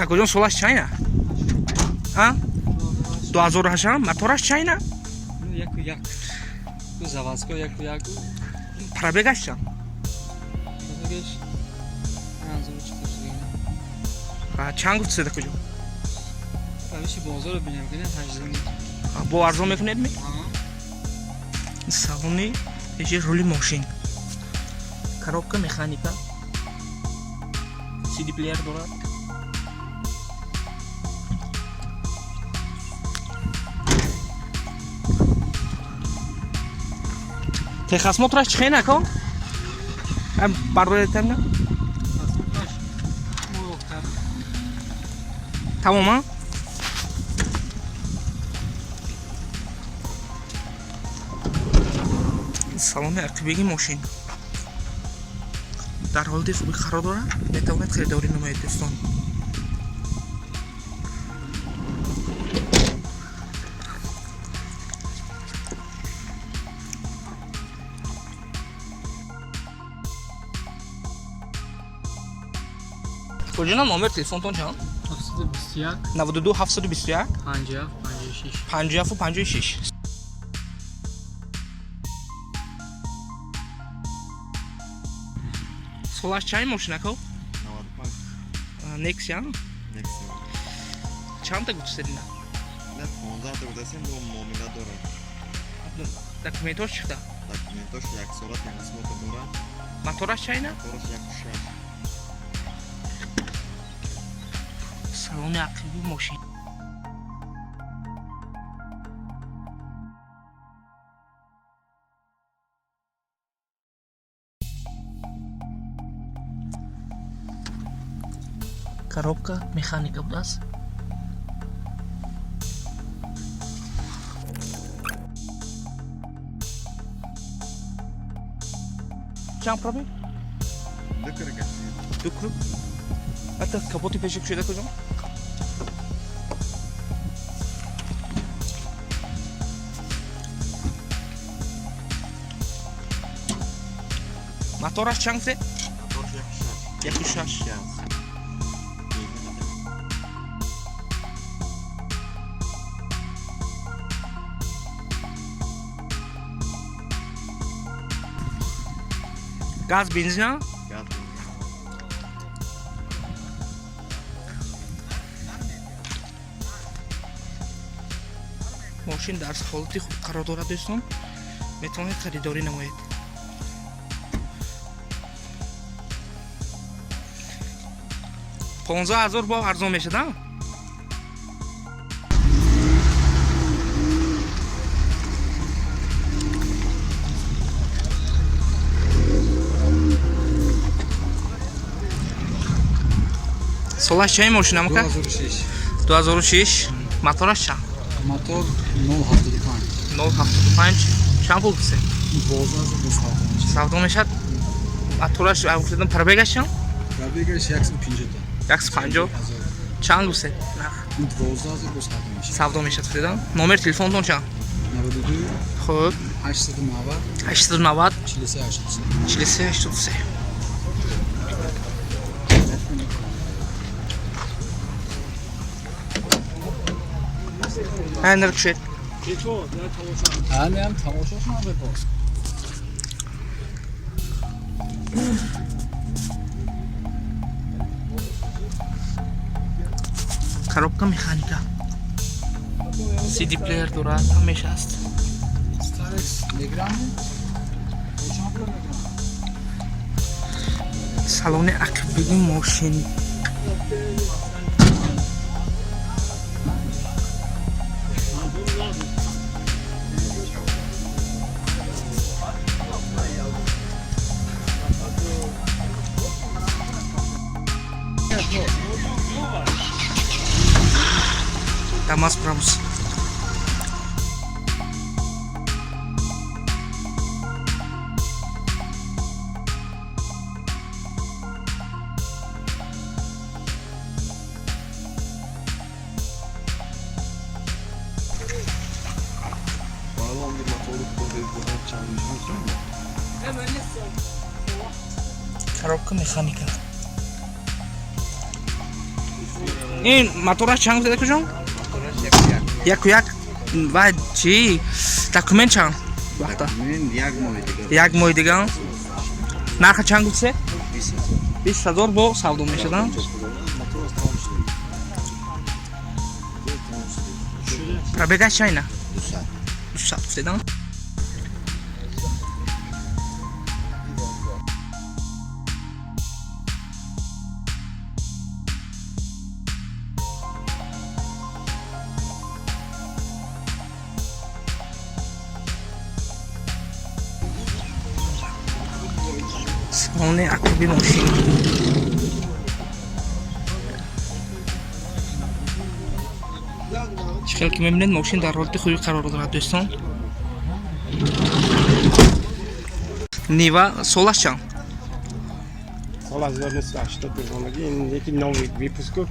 Акоҷон, солаш чайна? А? 2008, мотораш чайна? Яку як. Заводской яку як. Пробегаш чанд? Пробегаш 54. Чанд гуфтед, акоҷон? Равиши бозорро бинем, кунем 18. Бо арзон мекунед ми? Салони пеши рули мошин. Коробка механика. CD плеер дорад. Техосмотраш чӣ хел, ако? Бардоретам на? Тамом, а? Салони ақибиги мошин дар ҳолати хубӣ қарор дорад, метавонед харидорӣ намоед, дӯстон. Куҷона, номер телефонтон чанд? 721. 92 721. 57 56. 57 56. Солаш чанд мошинако? 95. Нексия? Nexia. Чандта гуфтседина? Не, 15 та гуфтасем, бо муомила дорад. Документош чиқта? Документош як сола техосмотр дорад. Мотораш чайна? Мотораш 1,6. Салони ақиби мошин. Коробка механика будааст. Чанд пробег? Ду круг. Ду круг. Ата капоти пеши кушода, куҷо? Мотораш чанд гуфте? Мотораш 1,6. 1,6. Газ. Бензин. Газ, бензина? Газ, бензин. Мошин дар ҳолати хуб қарор дорад, дӯстон, метавонед харидорӣ намоед. 15 000 бо арзон мешад, а? Солаш чай мошинамака? 2006. 2006, мотораш чанд? Мотор 0,75. 0,75. Чанд пул гуфтед? 12 бо савдо мешавад. Савдо мешад. Мотораш гуфтедам, пробегаш чанд? Пробегаш 150. 150. Чанд гуфтед нарх? 12 бо савдо мешавад. Савдо мешад гуфтедам. Номери телефонтон чанд? 92. Хуб. 890. 890. 43 83. 43 83. Ҳа, кушед. Ҳамеам тамошошон бепос. Коробка механика, CD плеер дорад, ҳамеша аст. Старекс мегирам? Чанд пула мегирам? Салони ақибии мошин. Дамас Брабус. Балон мотору чанд мешавад? Коробка механика. Ин мотораш чанд гуфтед, акаҷон? Яку як. Ва чӣ, документ чанд вақта? Як моҳи дигар. Як моҳи дигар. Нарха чанд гуфтед? 20 000 бо савдо мешавад. Пробегаш чайна? 200 гуфтедам. Салони ақиби мошин. Чӣ хел ки мебинед, мошин дар ҳолати хубӣ қарор дорад, дӯстон. Нива солаш чанд? Сол 1980 гузарондагӣ, ин яки новый выпуску,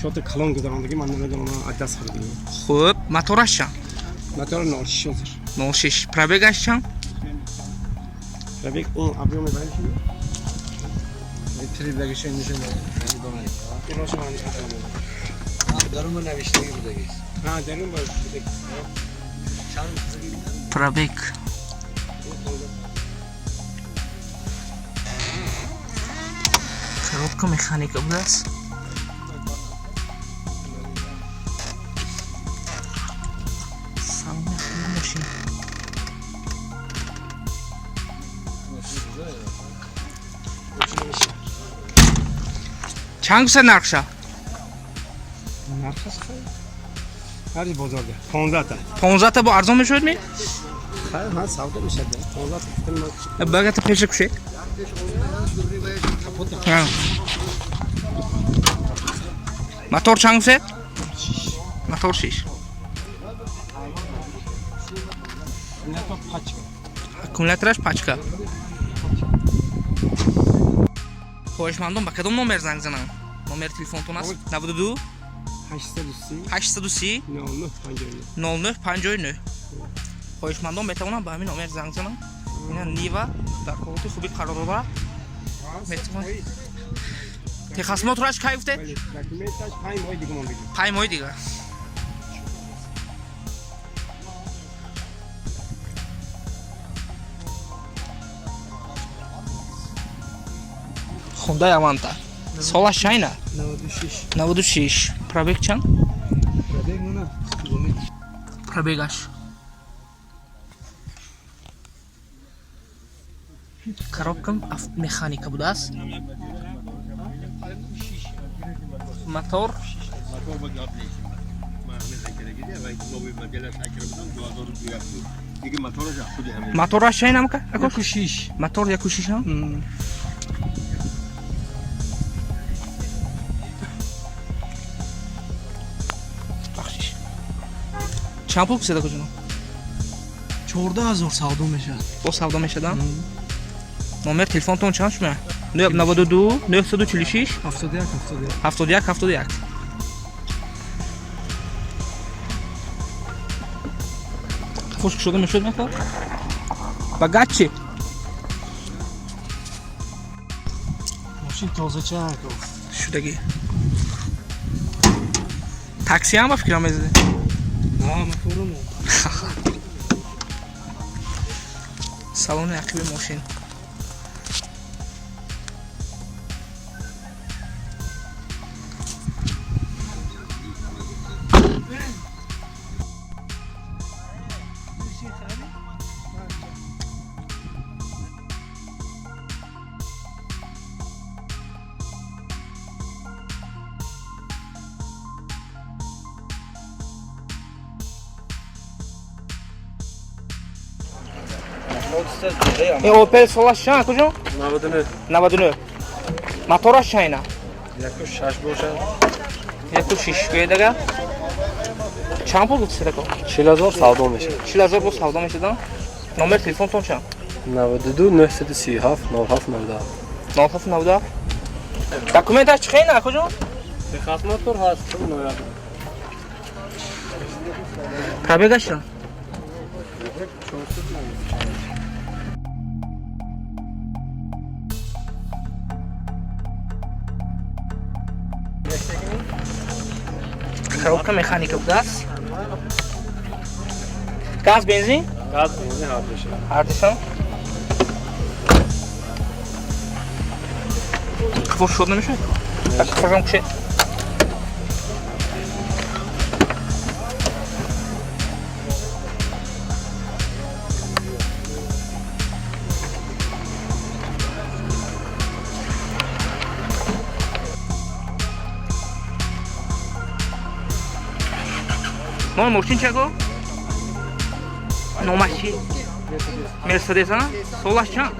шоти калон гузарондагӣ, ман намедонам, адас харидагӣ. Хуб, мотораш чанд? Мотор 06 ҳозир. 06. Пробегаш чанд? Пробег он объем мебарем чи? Триблагиша нишон. Ироша ман нишон. Дарума навиштагӣ будагист. Ҳа, дарун ба будагӣ. Чанд? Пробег коробка механика будааст. Салони ақиби мошин. Чанд гуфта нархша? Нархаш хай. Ҳари бозорда 15 та. 15 та бо арзон мешавад ми? Хай, ҳа, савдо мешавад. 15 та гуфтам ман. Багата пеша кушед. Ҳа. Мотор чанд гуфтед? Мотор шиш. Аккумулятор пачка. Аккумулятораш пачка. Хоҳишмандон ба кадом номер занг занам? Номери телефонтон аст? 92 830 830 99 59. 09 59. Хоҳишмандон метавонанд ба ҳамин номер занг зананд. Ина Нива дар ҳолати хубӣ қарор дорад. Метавонад. Техосмотраш кай гуфтед? Бале, документаш 5 моҳи дига мон бигир. 5 моҳи дигар. Хундай Аванта солаш чайна? 96. 96. Пробег чанд? Пробег мона километр. Пробегаш. Коробка механика будааст. Мотор. Мотор ба гап нест. Ман ҳамин ҳайкалагиди ва новый моделаш ҳайкара будам 2021 буд. Дига мотораш аз худи ҳамин. Мотораш чайна, ака? 6. Мотор 1,6 ҳам. Бахшиш, чанд пул писада, куҷоно? 14 000 савдо мешавад. Бо савдо мешадам. Номер телефонтон чанд шума? 92 946 71 71. 71 71. Хушк шуда мешуд мекар ба гачи. Мошин тозача. Шудагӣ. Такси ҳам ба фикрам мезаде. На, моторум. Салони ақиби мошин. Ин Опел солаш чанд, куҷо? 99. 99. Мотораш чайна? 1,6 бошад. 1,6 гӯедага. Чанд пул гуфтед, ако? 40 000 савдо мешавад. 40 000 бо савдо мешудам. Номер телефонтон чанд? 92 937 97 97. 97 97. Документаш чӣ хейна, куҷо? Техосмотр ҳаст ноябр. Пробегаш чанд? Коробка механика будааст. Газ, бензин? Газ, бензин ҳардуша. Ҳардуша. Қифош шуд намешавад? Қифошам кушед. Номи мошин чӣ го? Номаш чи? Мерседес, а? Солаш чанд?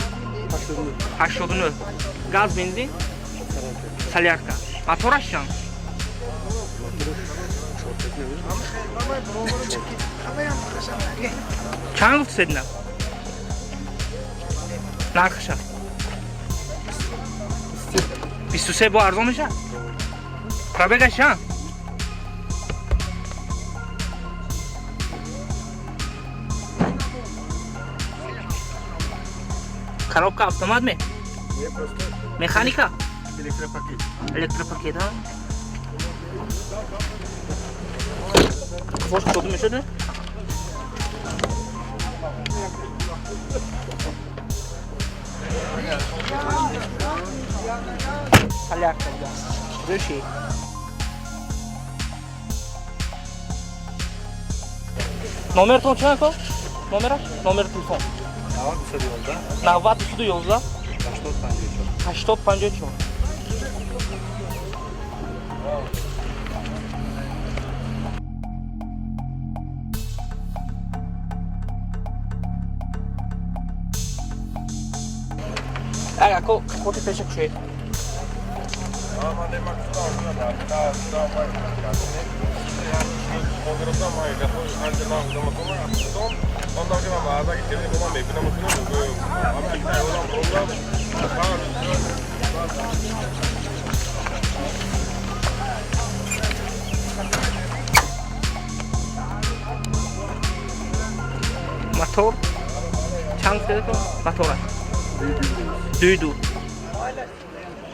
89. Газ, бензин? Солярка. Мотораш чанд? Чанд гуфтед на? Нархша? 23 бо арзон мешавад? Пробегаш чанд? Коробка автомат ме? Механика? Электропакет. Электропакет, а? Қифош кушода мешуд? Солярка будааст. Рӯши. Номертон чанд ко? Номераш? Номери телефон. 90 211 80 54. Ага, ко коти пеша кушед. Мотор чанд ко? Мотора. Дуйду.